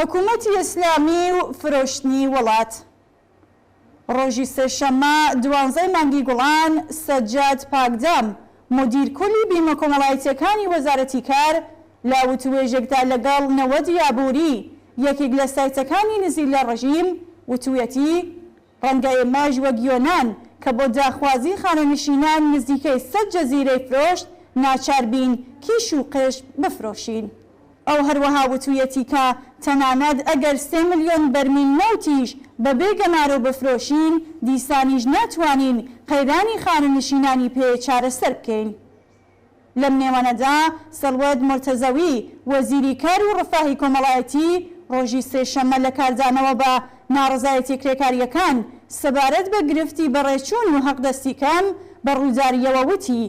حکوومەتی ئیسلامی و فرۆشتنی وڵات. ڕۆژی سێشەممە دوانزەی مانگی گوڵان، سەجاد پاکدام، مودیر کولی بیمە کۆمەڵایەتییەکانی وەزارەتی کار، لە وتووێژێکدا لەگەڵ نەوەدی ئابووری، یەکێک لە سایتەکانی نزیک لە ڕژیم، وتوویەتی، ڕەنگە ئێمەش وەک یۆنان کە بۆ داخوازی خانەنشینان نزیکەی سەت جەزیرەی فرۆشت، ناچار بین کیش و قژ بفرۆشین. ئەو هەروەها وتوویەتی کە تەنانەت ئەگەر سێ ملیۆن بەرمیل نەوتیش بە بێ گەمارۆ بفرۆشین، دیسانیش ناتوانین قەیرانی خانەنشینانی پێ چارەسەر بکەین. لەم نێوانەدا سەروەت مورتەزەوی، وەزیری کار و ڕەفاهی کۆمەڵایەتی، ڕۆژی سێشەممە لە کاردانەوە بە ناڕەزایەتیە کرێکارییەکان سەبارەت بە گرفتی بەڕێچوون و حەقدەستی کەم، بە ڕوودارییەوە وتی،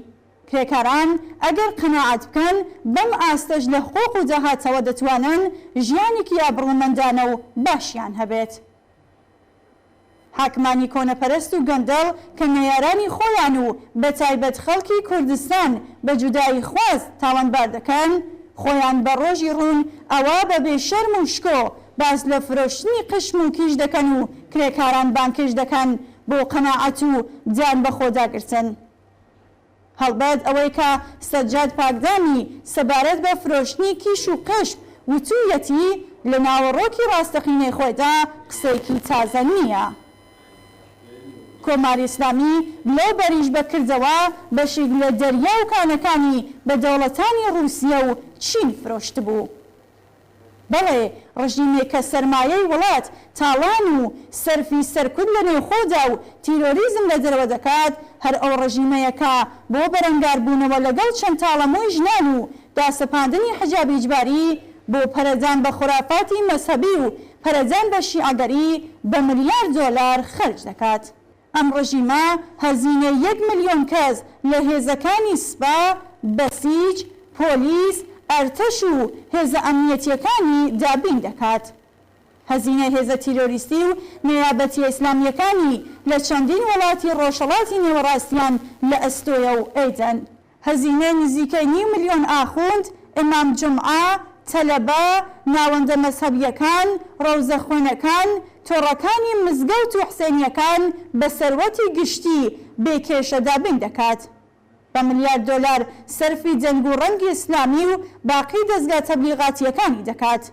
کرێکاران ئەگەر قەناعەت بکەن بەم ئاستەش لە حقوق و داهاتەوە دەتوانن ژیانێکی ئابڕوومەندانە و باشیان هەبێت. حاکمانی کۆنەپەرست و گەندەڵ کە نەیارانی خۆیان و بەتایبەت خەڵکی کوردستان بە جوداییخواز تاوانبار دەکەن، خۆیان بە ڕۆژی ڕوون ئەوا بە بێ شەرم و شکۆ باس لە فرۆشتنی قشم و کیش دەکەن و کرێکاران بانگهێشت دەکەن بۆ قەناعەت و دان بەخۆداگرتن. هەڵبەت ئەوەی کە سەجاد پاکدامی سەبارەت بە فرۆشتنی کیش و قشپ وتوویەتی لە ناوەڕۆکی ڕاستەقینەی خۆیدا قسەیەکی تازە نییە. کۆماری ئیسلامی لەو بەریش بە کردەوە بەشێک لە دەریا و کانەکانی بە دەوڵەتانی ڕووسیە و چین فرۆشتبوو. بەڵێ ڕژیمێک کە سەرمایەی وڵات تاڵان و سەرفی سەرکوت لە نێوخۆدا و تیرۆریزم لە دەرەوە دەکات، هەر ئەو ڕژیمەیە کە بۆ بەرەنگاربوونەوە لەگەڵ چەند تاڵەمووی ژنان و داسەپاندنی حجابی ئیجباری، بۆ پەرەدان بە خورافاتی مەزهەبی و پەرەدان بە شیعەگەری بە ملیار دۆلار خەرج دەکات. ئەم ڕژیمە هەزینەی یەک ملیۆن کەس لە هێزەکانی سپا، بەسیج، پۆلیس، ئەرتەش و هێزە ئەمنیەتییەکانی دابین دەکات. هەزینەی هێزە تیرۆریستی و نەیابەتییە ئیسلامییەکانی لە چەندین وڵاتی ڕۆژهەڵاتی نێوەڕاستیان لە ئەستۆیە و ئەیدەن. هەزینەی نزیکەی نیو ملیۆن ئاخوند، ئیمام جومعە، تەلەبە، ناوەندە مەزهەبییەکان، ڕەوزەخوێنەکان، تۆڕەکانی مزگەوت و حسێنییەکان بە سەروەتی گشتی بێ کێشە دابین دەکات. بە ملیار دۆلار سەرفی دەنگ و ڕەنگی ئیسلامی و باقی دەزگا تەبلیغاتییەکانی دەکات.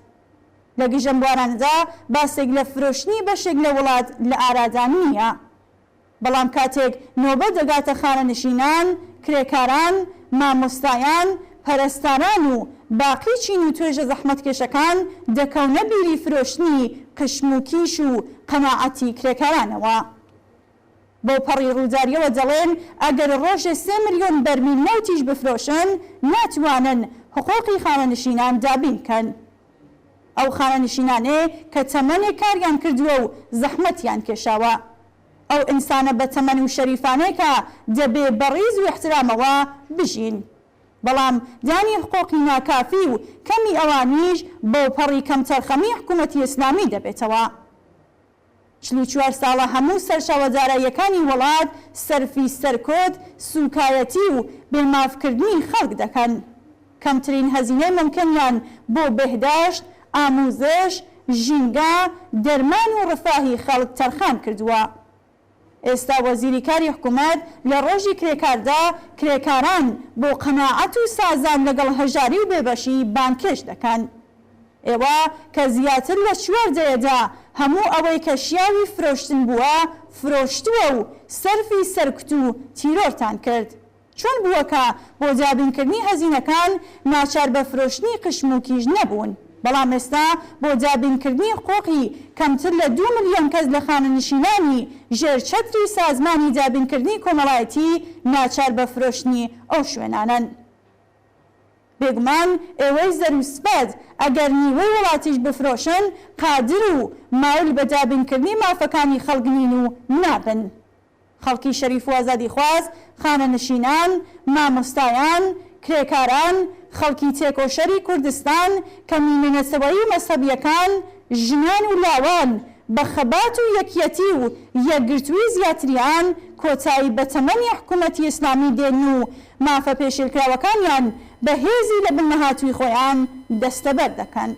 لە گژ ئەم بوارانەدا باسێک لە فرۆشتنی بەشێک لە وڵات لە ئارادا نییە. بەڵام کاتێک نۆبە دەگاتە خانەنشینان، کرێکاران، مامۆستایان، پەرستاران و باقی چین و توێژە زەحمەتکێشەکان دەکەونە بیری فرۆشتنی قشم و کیش و قەناعەتی کرێکارانەوە. بەوپەڕی ڕووداریەوە دەڵێن ئەگەر ڕۆژێ سێ ملیۆن بەرمیل نەوتیش بفرۆشن ناتوانن حقوقی خانەنشینان دابین کەن. ئەو خانەنشینانەی کە تەمەنێک کاریان کردووە و زەحمەتیان کێشاوە. ئەو ئینسانە بەتەمەن و شەریفانەی کە دەبێ بە ڕیز و ئیحترامەوە بژین. بەڵام دانی حقوقی ناکافی و کەمی ئەوانیش بەوپەڕی کەمتەرخەمی حکوومەتی ئیسلامی دەبێتەوە. 44 ساڵە هەموو سەرچاوە داراییەکانی وڵات سەرفی سەرکوت، سووکایەتی و بێ مافکردنی خەڵک دەکەن. کەمترین هەزینەی مومکینیان بۆ بێهداشت، ئامووزش، ژینگە، دەرمان و ڕفاهی خەڵک تەرخان کردووە. ئێستا وەزیری کاری حکومەت لە ڕۆژی کرێکاردا کرێکاران بۆ قەناعەت و سازان لەگەڵ هەژاری و بێبەشی بانگهێشت دەکەن. ئێوە کە زیاتر لە چوار دەیەدا هەموو ئەوەی کە شیاوی فرۆشتن بووە فرۆشتووە و سەرفی سەرکوت و تیرۆرتان کرد. چۆن بووە کە بۆ دابینکردنی هەزینەکان ناچار بە فرۆشتنی قشم و کیژ نەبوون، بەڵام ئێستا بۆ دابینکردنی حقوقی کەمتر لە دوو ملیۆن کەس لە خانەنشینانی ژێر چەتری سازمانی دابینکردنی کۆمەڵایەتی ناچار بە فرۆشتنی ئەو شوێنانەن؟ بێگومان ئێوەی زەروسفەت ئەگەر نیوەی وڵاتیش بفرۆشن قادر و مایل بە دابینکردنی مافەکانی خەڵک نین و نابن. خەڵکی شەریف و ئازادیخواز، خانەنشینان، مامۆستایان، کرێکاران، خەڵکی تێکۆشەری کوردستان، کەمینە نەتەوەیی و مەزهەبییەکان، ژنان و لاوان، بە خەبات و یەکیەتی و یەکگرتووی زیاتریان کۆتایی بە تەمەنی حکوومەتی ئیسلامی دێنن و مافە پێشێلکراوەکانیان بە هێزی لەبن نەهاتووی خۆیان دەستەبەر دەکەن.